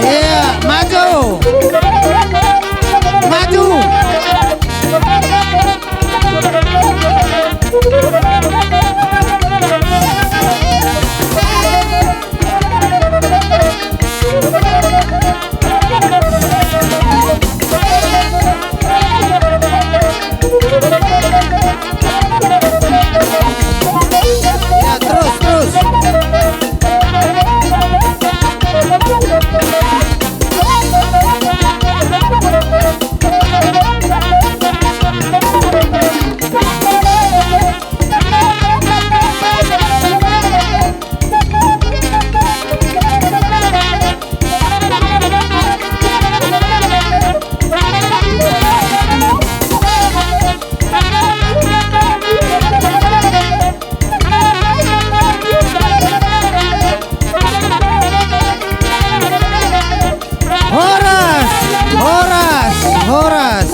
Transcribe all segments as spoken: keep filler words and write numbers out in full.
Iya, maju. Maju. Ya, terus, terus. Horas, horas, horas.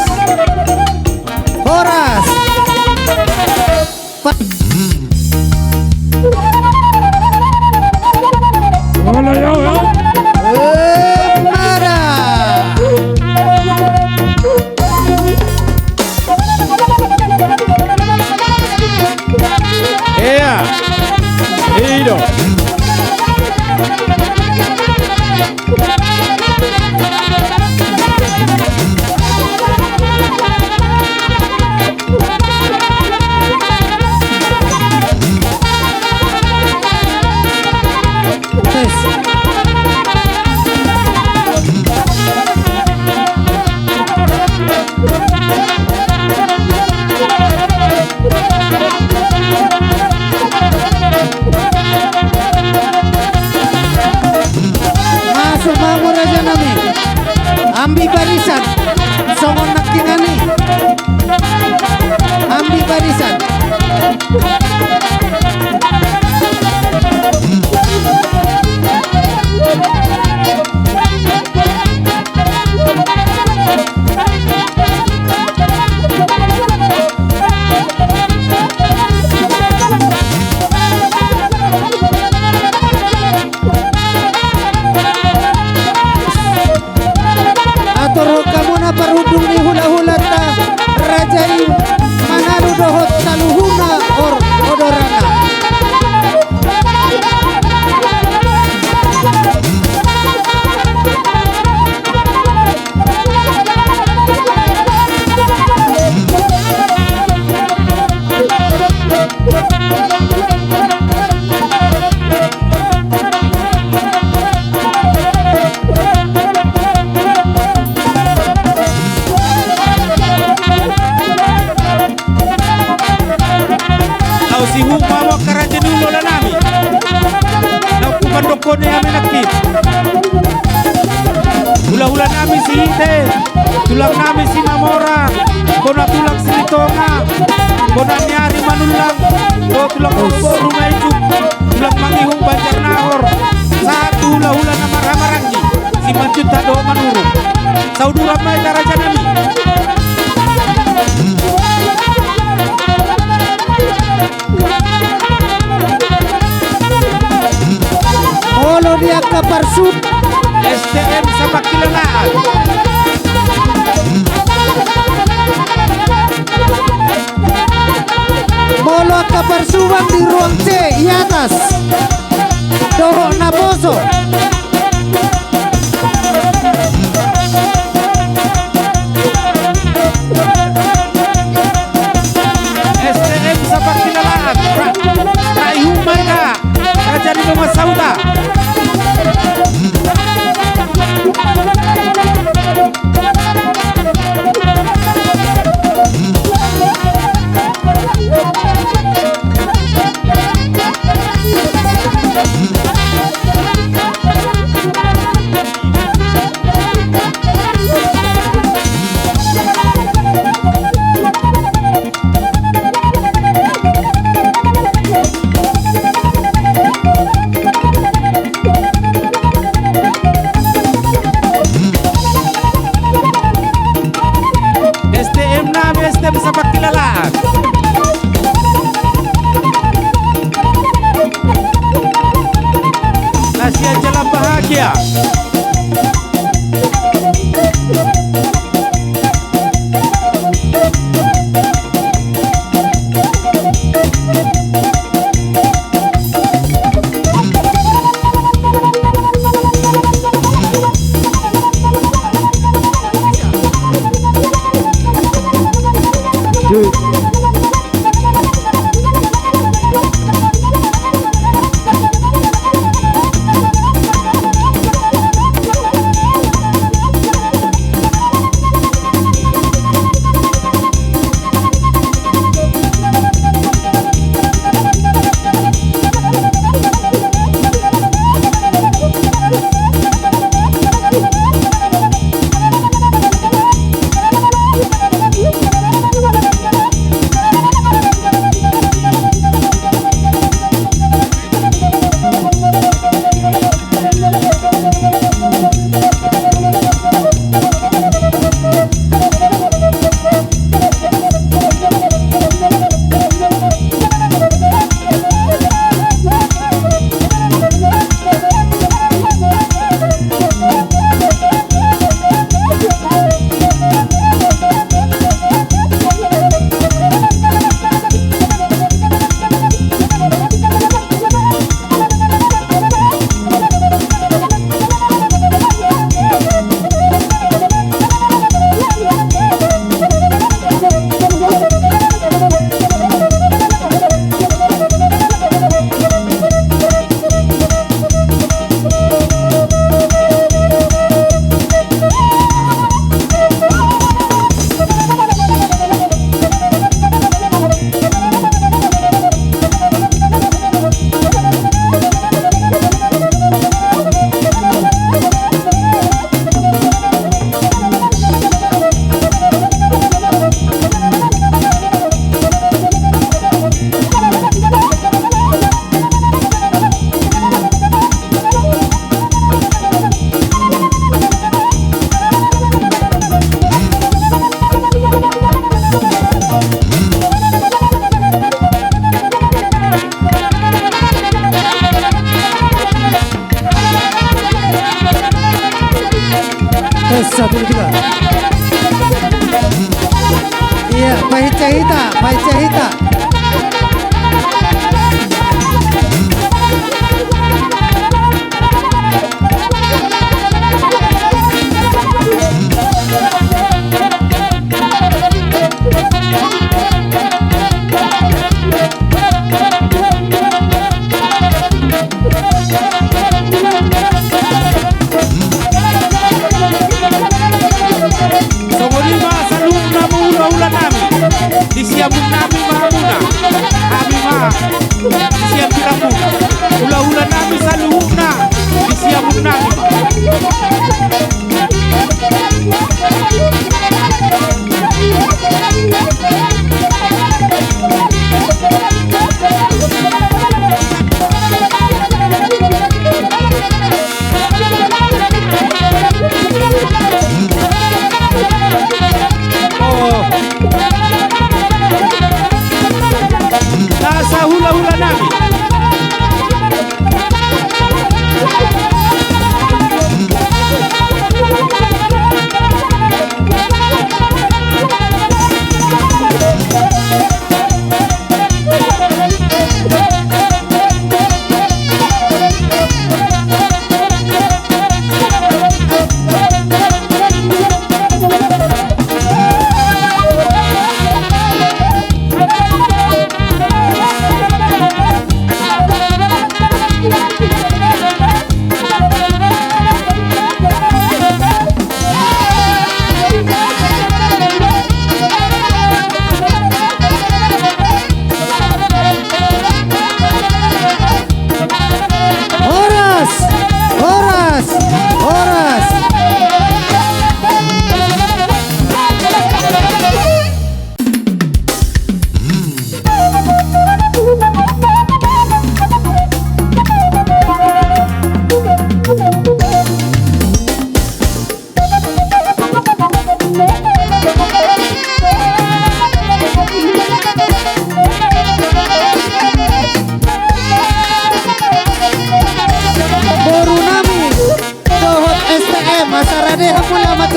Horas. Pa- Olo, yo, yo. Eh, mada. Ea. I do. Masuk ma hamu raja nami. Ambi barisan. Songon nangkiningan i. Ambi barisan. Atur hamu na parhundul ni hulahulanta raja i, manalu dohot saluhutna hor odorana. Laos ihut ma hamu angka raja ni hulahula nami. Naung hupandokkon i hami nangkin. Hulahula nami Sihite, tulang nami Simamora, bona tulang Silitonga, bona ni ari Manullang, bona tulang boruboru na ijuk, tulang mangihut Banjar Nahor, sahat tu hulahula na marhahamaranggi, Simanjuntak dohot Manurung. Sauduran ma hita raja nami. Molo di angka parsu- S T M Sapangkilalaan. Molo angka parsuban di ruang C i atas. Dohot naposo. S T M Sapangkilalaan. Ra-, ra ihut ma hita. Raja ni dongan sahuta. Na sian jalan bahagia. Esa, dulu juga. Iya, pahinsa hita, pahinsa hita. Songon i ma saluhutna hulahula nami, di siamun nami ma hamuna, hami ma di siamun nami, hulahula nami saluhutna, di siamun nami ma. Oh. Nasa hulahula nami,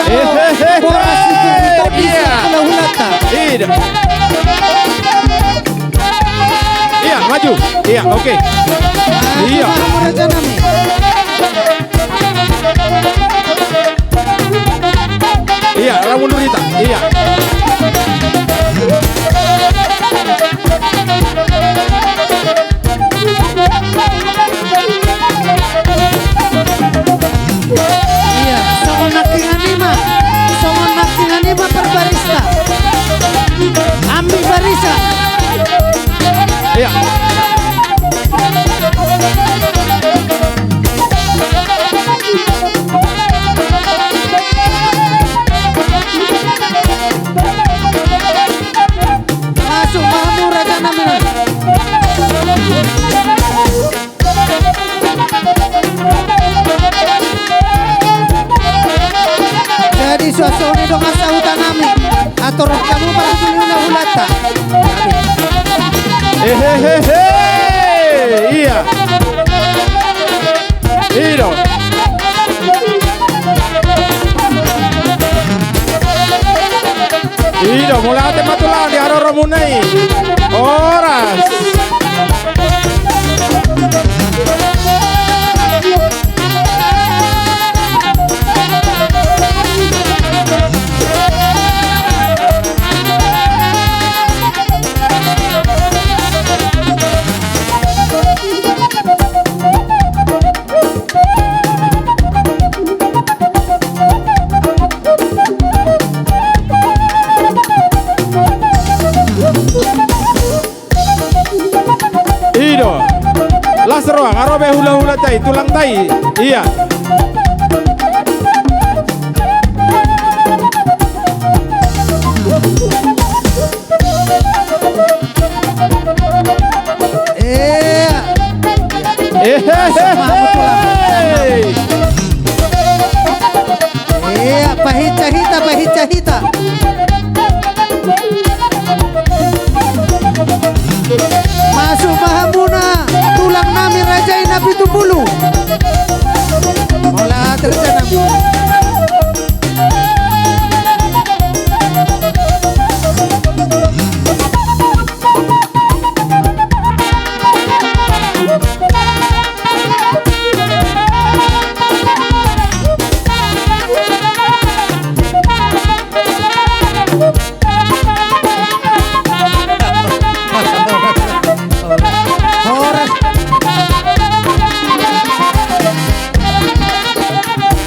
Hehehe. Boras ni Turi Tondi, iya, sian hulahulanta. Iya. Iya, maju. Iya, oke. Iya. Iya, ra mundur hita. Iya. Iya, songon nangkiningan i ma, songon nangkiningan i ma parbarista. Ami barista. Iya. Masuk, masuk, raja nami. Jadi suasana dongan sahuta nami. Atur kamu para hula-hulanta. Hehehe. Iya. I do. I do, mauliate ma tulang di haroromuna i. Horas. I do. Las roa, nga ro be hula-hulanta i, tulangta i. Iya. Iya. Hehehe. Iya, pahinsa hita, pahinsa hita. Masuk ma hamuna, tulang nami raja i na pitu pulu. Mauliate raja nami.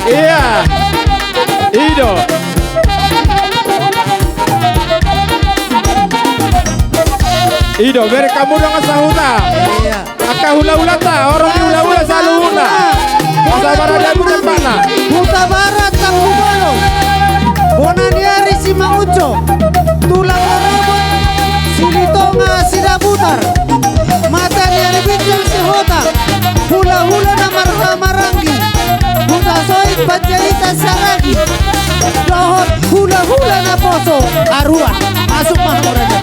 Iya. I do. I do, bere hamu dongan sahuta. Iya. Angka hula-hulanta, horong ni hula-hula saluhutna. Asa marada butang mana. Hutabarat Tampubolon. Bona ni ari Simangunjung. Tulang Rorobot. Silitonga Sidabutar. Mata ni ari bintang Sihotang. Hula-hula na marhaha maranggi. Hutasoit Panjaitan Saragi. Dohot hula-hula naposo aruan. Masuk ma hamu raja.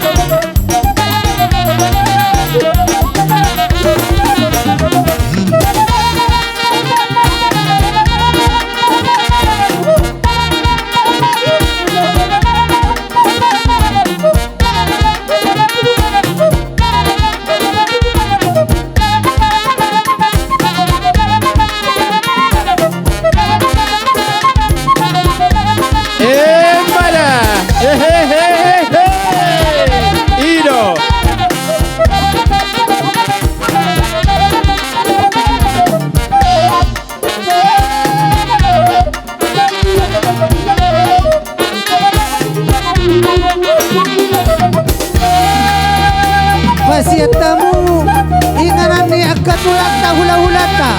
Embala. Hehehe. I do. Pasian hamu inganan ni angka tulangta hula-hulanta.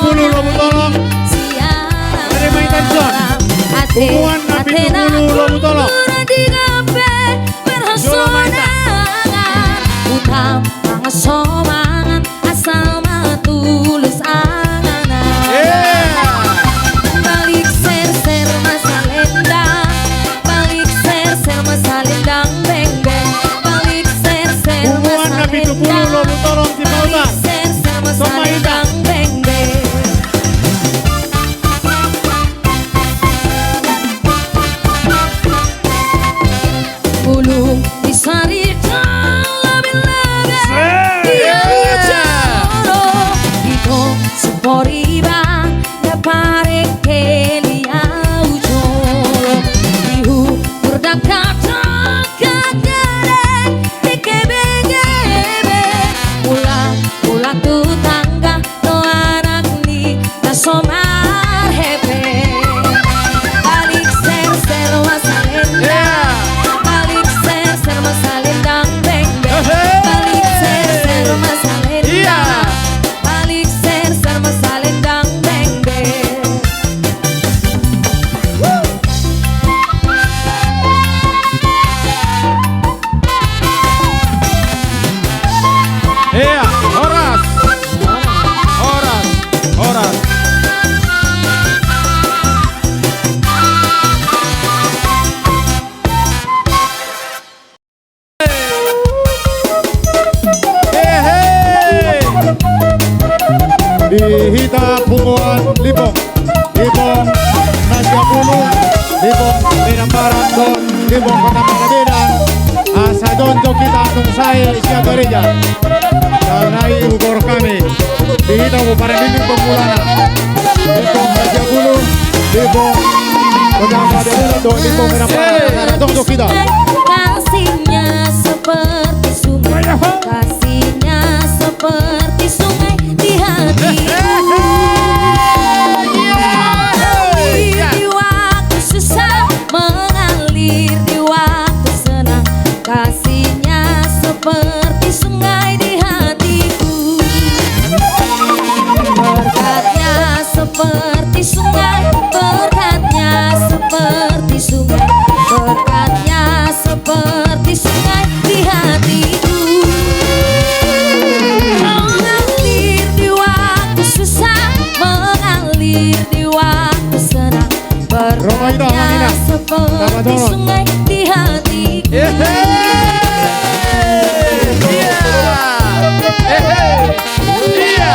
Pulu Lobu Tolong. Dari Maitan Zon. Punguan na pitu pulu Lobu Tolong. Jolo Maitan. Utang mangan somangan asal ma tulus angan. Iya. Balik serser ma salendang. Balik serser ma salendang bengbeng. Balik serser ma salendang. Punguan na pitu pulu Lobu Tolong Sipautan. Balik serser ma salendang bengbeng. Bulung di sari jala bilaga. Iya. Di au jolo. Ito supori bang. Dapareng keli au jolo. Di hubur dangka dangka gare. Di kebeng kebeng. Mula mula tu tangga. Do anak ni na so marhepeng. Balik serser ma salendang. Iya. Balik serser ma salendang bengbeng. Ehe. Balik serser ma salendang. Iya. Balik serser ma salendang bengbeng. Iya, horas. Horas, horas. Hehe. Di hita punguan Limbong. Limbong na sia pulu, Limbong Medan Barat dohot Limbong Kota Panggabean. Asa jongjong hita nunga sae sian gareja. Alai huboan hami. Di hita huboan hami pemulana. Limbong na sia pulu, Limbong Kota Panggabean dohot Limbong Medan Barat. Jongjong hita. Kasihnya seperti sungai. Kasihnya seperti sungai di hatiku. Mengalir di waktu susah, mengalir di waktu senang. Kasihnya seperti sungai di hatiku. Berkatnya seperti sungai, berkatnya seperti sungai, berkatnya seperti sungai di hatiku. Mengalir di waktu susah, mengalir di waktu senang. Berkatnya seperti sungai di hatiku. Ehe. Iya. Ehe. Iya.